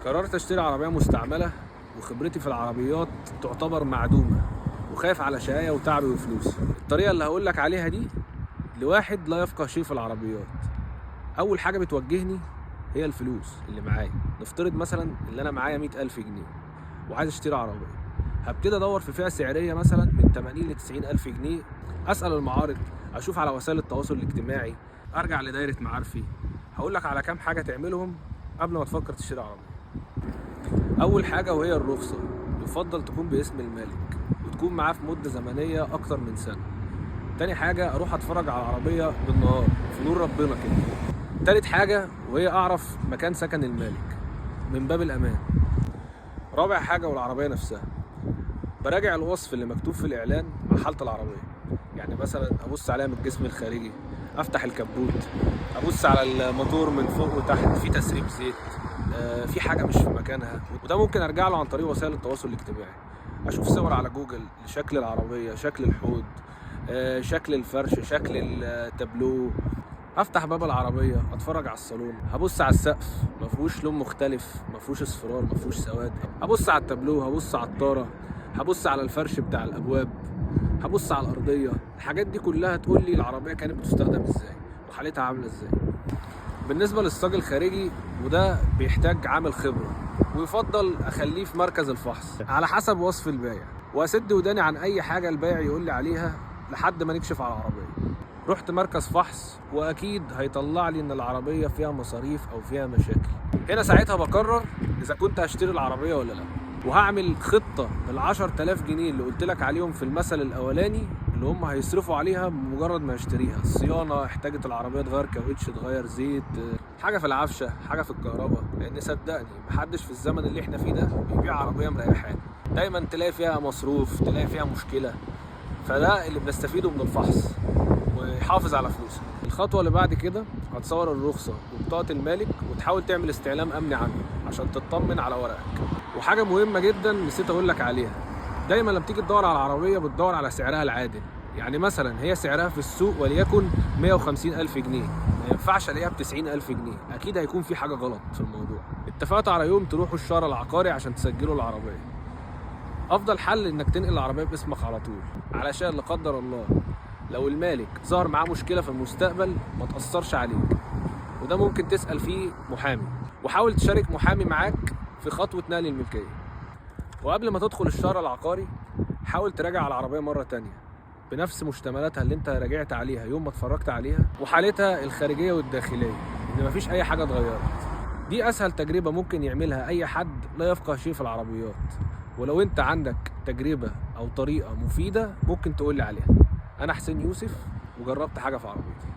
قررت اشتري عربية مستعملة، وخبرتي في العربيات تعتبر معدومة، وخايف على شقايا وتعبي وفلوسي. الطريقة اللي هقولك عليها دي لواحد لا يفقه شيء في العربيات. أول حاجة بتوجهني هي الفلوس اللي معايا. نفترض مثلا اللي أنا معايا 100,000 جنيه وعايز اشتري عربية، هبتدي أدور في فئة سعرية مثلا من 80 ل 90,000 جنيه، أسأل المعارض، أشوف على وسائل التواصل الاجتماعي، أرجع لدايرة معارفي. هقولك على كام حاجة تعملهم قبل ما تفكر تشتري عربية. أول حاجة وهي الرخصة، يفضل تكون باسم المالك وتكون معاه في مدة زمنية أكتر من سنة. تاني حاجة أروح أتفرج على العربية بالنهار في نور ربنا كده. تالت حاجة وهي أعرف مكان سكن المالك من باب الأمان. رابع حاجة والعربية نفسها، براجع الوصف اللي مكتوب في الإعلان مع حالة العربية. يعني مثلا أبص عليها من الجسم الخارجي، أفتح الكبوت، أبص على الموتور من فوق وتحت، في تسريب زيت، في حاجة مش في مكانها. وده ممكن أرجع له عن طريق وسائل التواصل الاجتماعي، أشوف صور على جوجل لشكل العربية، شكل الحوض، شكل الفرش، شكل التابلو. افتح باب العربية اتفرج على الصالون، هبص على السقف ما فيهوش لون مختلف، ما فيهوش اصفرار، ما فيهوش سواد. هبص على التابلو، هبص على الطاره، هبص على الفرش بتاع الابواب، هبص على الارضية. الحاجات دي كلها تقول لي العربية كانت بتستخدم ازاي وحالتها عامله ازاي. بالنسبة للصاج الخارجي، وده بيحتاج عامل خبره، ويفضل اخليه في مركز الفحص على حسب وصف البايع، واسد وداني عن اي حاجة البايع يقول لي عليها لحد ما نكشف على العربية. رحت مركز فحص واكيد هيطلع لي ان العربية فيها مصاريف او فيها مشاكل. هنا ساعتها بقرر اذا كنت هشتري العربية ولا لا، وهعمل خطه بال10,000 جنيه اللي قلت لك عليهم في المثل الاولاني اللي هم هيصرفوا عليها بمجرد ما هشتريها. الصيانة، احتاجت العربية تغير كاوتش، تغير زيت، حاجة في العفشه، حاجة في الكهرباء. لان صدقني محدش في الزمن اللي احنا فيه ده بيبيع عربية مريحان، دايما تلاقي فيها مصروف، تلاقي فيها مشكلة. فده اللي بنستفيده من الفحص ويحافظ على فلوسه. الخطوة اللي بعد كده هتصور الرخصة وبطاقه المالك وتحاول تعمل استعلام امني عنه عشان تطمن على ورقك. وحاجه مهمة جدا نسيت اقول لك عليها، دايما لما تيجي تدور على العربية بتدور على سعرها العادل. يعني مثلا هي سعرها في السوق وليكن 150,000 جنيه، ما ينفعش الاقيها ب 90,000 جنيه، اكيد هيكون في حاجة غلط في الموضوع. اتفقت على يوم تروحوا الشارع العقاري عشان تسجلوا العربية. افضل حل انك تنقل العربية باسمك على طول، علشان لا قدر الله لو المالك ظهر معاه مشكلة في المستقبل ما تاثرش عليك. وده ممكن تسال فيه محامي، وحاول تشارك محامي معاك في خطوة نقل الملكية. وقبل ما تدخل الشارع العقاري حاول تراجع على العربية مرة تانية بنفس مشتملاتها اللي انت راجعت عليها يوم ما اتفرجت عليها، وحالتها الخارجية والداخليه، ان مفيش اي حاجة اتغيرت. دي اسهل تجربه ممكن يعملها اي حد لا يفقه شيء في العربيات. ولو انت عندك تجربة او طريقة مفيدة ممكن تقولي عليها. انا حسين يوسف، وجربت حاجة في عربيتي.